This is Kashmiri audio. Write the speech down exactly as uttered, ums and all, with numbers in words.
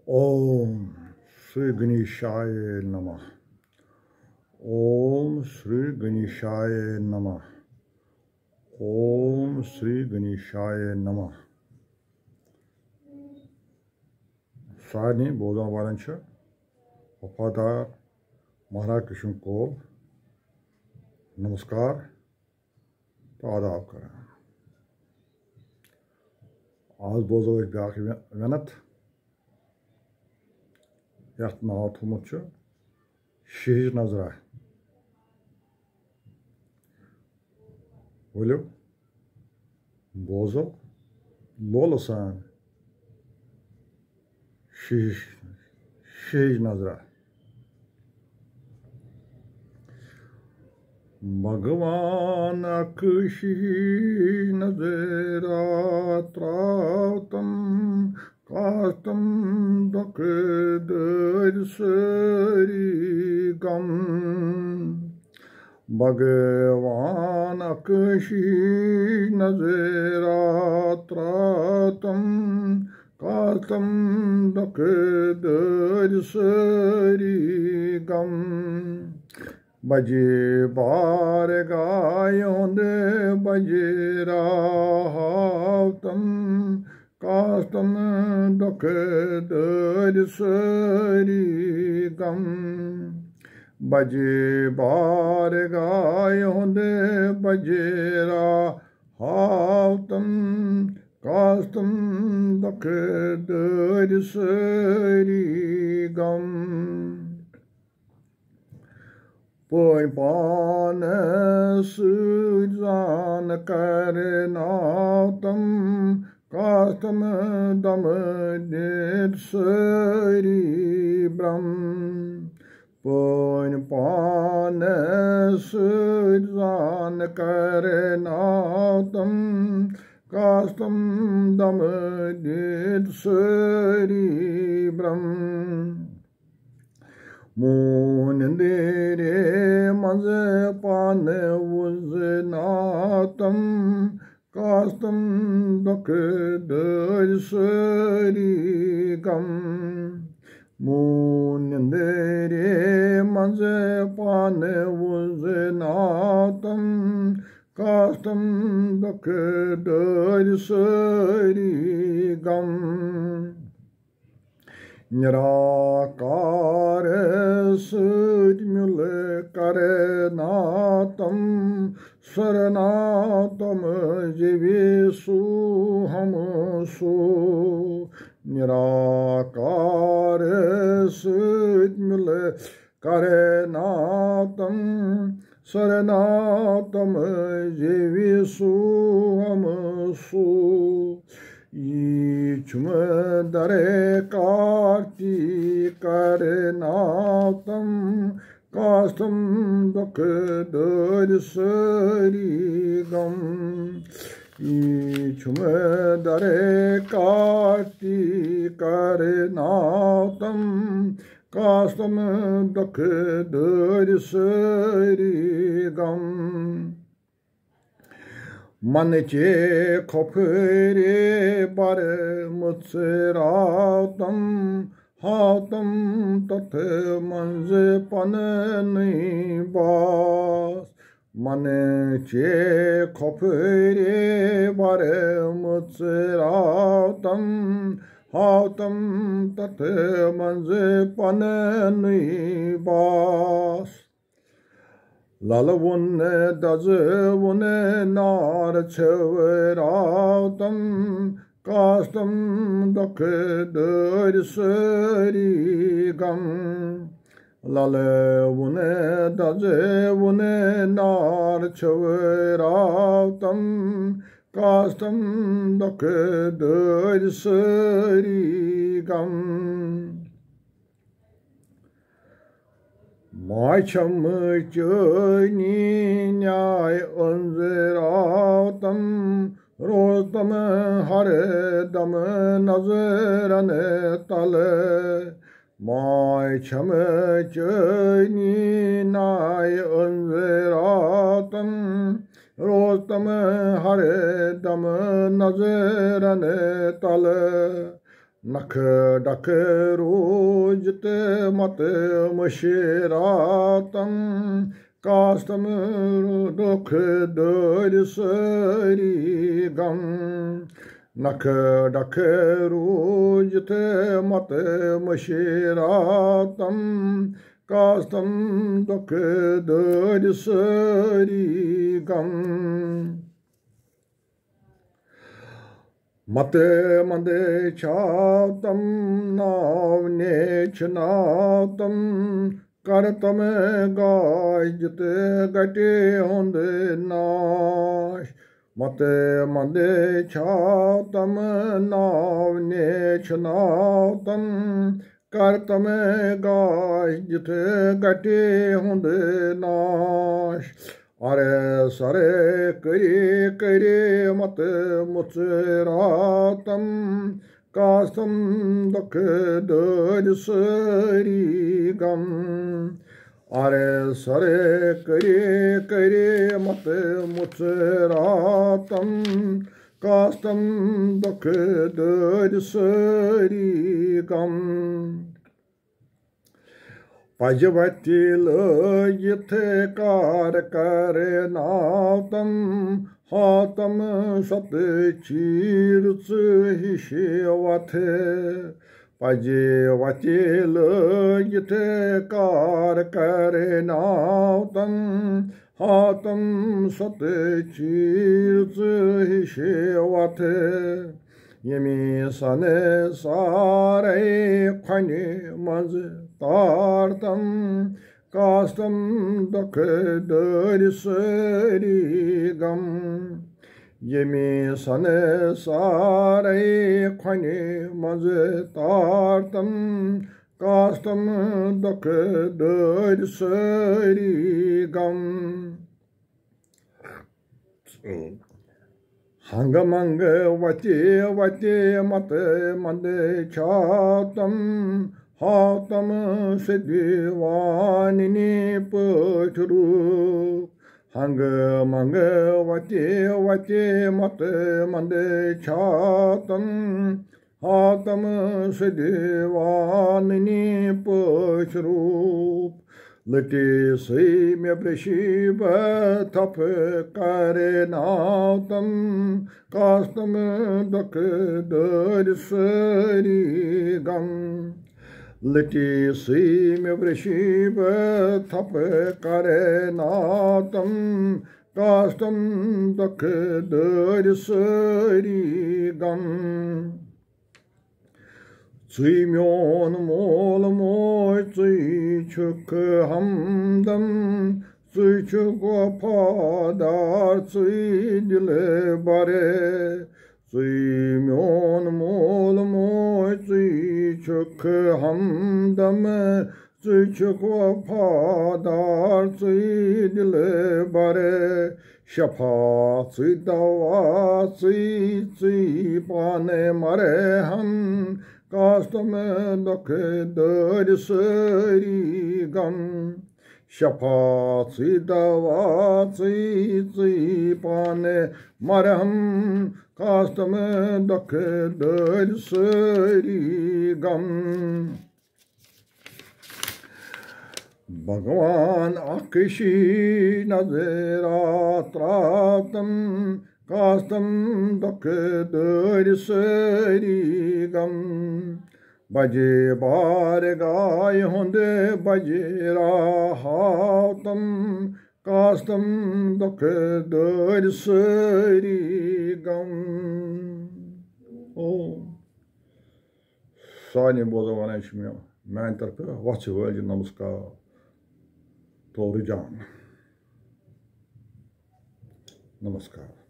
ओम श्री गणेशाय नमः। ओम श्री गणेशाय नमः। ओम श्री गणेशाय नमः। سارنٕے بوزن والٮ۪ن چھُ وفادار مہراز کشن کول نمسکار تہٕ آداب کران۔ آز بوزو أسۍ بیٛاکھ وِ-، وِنت، یَتھ ناو تھوٚومُت چھُ شیٖش نظرا۔ ؤلِو بوزو لولہٕ سان شیٖش، شیٖش نظرا۔ بھگوان اکھ شیٖش نظرا تراو تم، کاس تم دۄکھٕ دٲرۍ سٲری غم۔ بھگوان اکھ شیٖش نظرا تراو تم، کاس تم دۄکھٕ دٲرۍ سٲری غم۔ بجے بارگاہ یُہُنٛد بجرا ہاو تم، کاس تم دۄکھٕ دٲرۍ سٲری غم۔ بجے بارگاہ یُہُنٛد بجرا ہاو تم، کاس تم دۄکھٕ دٲرۍ سٲری غم۔ پٲنۍ پانس سۭتۍ زان کرناو تم، کاس تم دم دِتھ سٲری برم۔ پٲنۍ پانس سۭتۍ زان کرناو تم، کاس تم دم دِتھ سٲری برم۔ موٗن نیٚنٛدرِ منٛز پانہٕ وُزناو تم، کاس تم دۄکھٕ دٲرۍ سٲری غم۔ موٗن نیٚنٛدرِ منٛز پانہٕ وُزناو تم، کاس تم دۄکھٕ دٲرۍ سٲری غم۔ نراکار سۭتۍ مِلہٕ کرناو تم، سرناو تم زیوِ سو ہم سو۔ نراکار سۭتۍ مِلہٕ کرناو تم، سرناو تم زیوِ سو ہم سو۔ یی چھُم درکار تی کرناو تم، کاس تم دۄکھٕ دٲرۍ سٲری غم۔ یی چھُم درکار تی کرناو تم، کاس تم دۄکھٕ دٲرۍ سٲری غم۔ من چے کھوپھرِ بر مُژراو تم، ہاو تم تتھ منٛز پننُے باس۔ من چے کھوپھرِ بر مُژراو تم، ہاو تم تتھ منٛز پننُے باس۔ لل وُن دزٕ وُن نار ژھیوراو تم، کاس تم دۄکھٕ دٲرۍ سٲری غم۔ لل وُن دزٕ وُن نار ژھیوراو تم، کاس تم دۄکھٕ دٲرۍ سٲری غم۔ ماے چھم چٲنی نیاے أنٛزراو تم، روز تم ہر دم نظرن تل۔ ماے چھم چٲنی نیاے أنٛزراو تم، روز تم ہر دم نظرن تل۔ نکھٕ ڈکھٕ روٗزِتھ مت مٔشراتم، کاستم دۄکھ دٲرۍ سٲری غم۔ نکھٕ ڈکھٕ روٗزِتھ مت مٔشراتم، کاستم دۄکھ دٲرۍ سٲری غم۔ مت مندے چھاو تم، ناو نیچھ ناو تم، کر تم گاش دِتھ گٹے ہُنٛد ناش۔ مت مندے چھاو تم، ناو نیچھ ناو تم، کر تم گاش دِتھ گٹے ہُنٛد ناش۔ ارے سرے کری کری مت مُژراتم، کاستم دۄکھ دٲرۍ سٲری غم۔ ارے سرے کری کری مت مُژراتم، کاستم دۄکھ دٲرۍ سٲری غم۔ پزِ وتہِ لٲگِتھ کار کرناو تم، ہاتم ست چیٖر ژٕ ہِش وتھ۔ پزِ وتہِ لٲگِتھ کار کرناو تم، ہاتم ست چیٖر ژٕ ہِش وتھ۔ ییٚمہِ سنہٕ سارے کھۄنہِ منٛز تارتم، کاستم دۄکھ دٲرۍ سٲری غم۔ ییٚمہِ سنہٕ سارے کھۄنہِ منٛز تارتم، کاستم دۄکھ دٲرۍ سٲری غم۔ ہنگہٕ منگہٕ وتہِ وتہِ مت مندٕ چھاتم، ہاتم سیٚدِ واننہِ پٲٹھۍ روٗپ۔ ہنگہٕ منگہٕ وتہِ وتہِ مت مندٕ چھاتم، ہاتم سیٚدِ واننہِ پٲٹھۍ روٗپ۔ لٔٹہِ سٕے مےٚ برٛشی بہٕ تھپھ کرناو تم، کاستم دۄکھ دٲرۍ سٲری غم۔ لٔٹہِ سٕے مےٚ برٛشی بہٕ تھپھ کرناو تم، کاستم دۄکھ دٲرۍ سٲری غم۔ ژٕے میون مول موج، ژٕے چھُکھ ہمدم، ژٕے چھُکھ وفادار، ژٕے دِلبر۔ ژٕے میون مول موج، ژٕے چھُکھ ہمدم، ژٕ چھُکھ وفادار، ژٕے دِلبر۔ شفا ژٕے دوا، ژٕے، ژٕے پانہٕ مرہم، کاستم دۄکھ دٲرۍ سٲری غم۔ شفا ژٕے دوا، ژٕے، ژٕے پانہٕ مرہم، کاستم دۄکھ دٲرۍ سٲری غم۔ بھگوان اکھ شی نظرا تراتم، کاستم دۄکھ دٲرۍ سٲری غم۔ بجے بارگاہہِ ہُنٛد بجرا ہاوتم، کاستم دۄکھ دٲرۍ سٲری غم۔ او۔ سارنٕے بوزن وانن چھُ مےٚ میانہِ طرفہٕ وۄژھِ وٲلۍ نمسکار تو رجان۔ نمسکار۔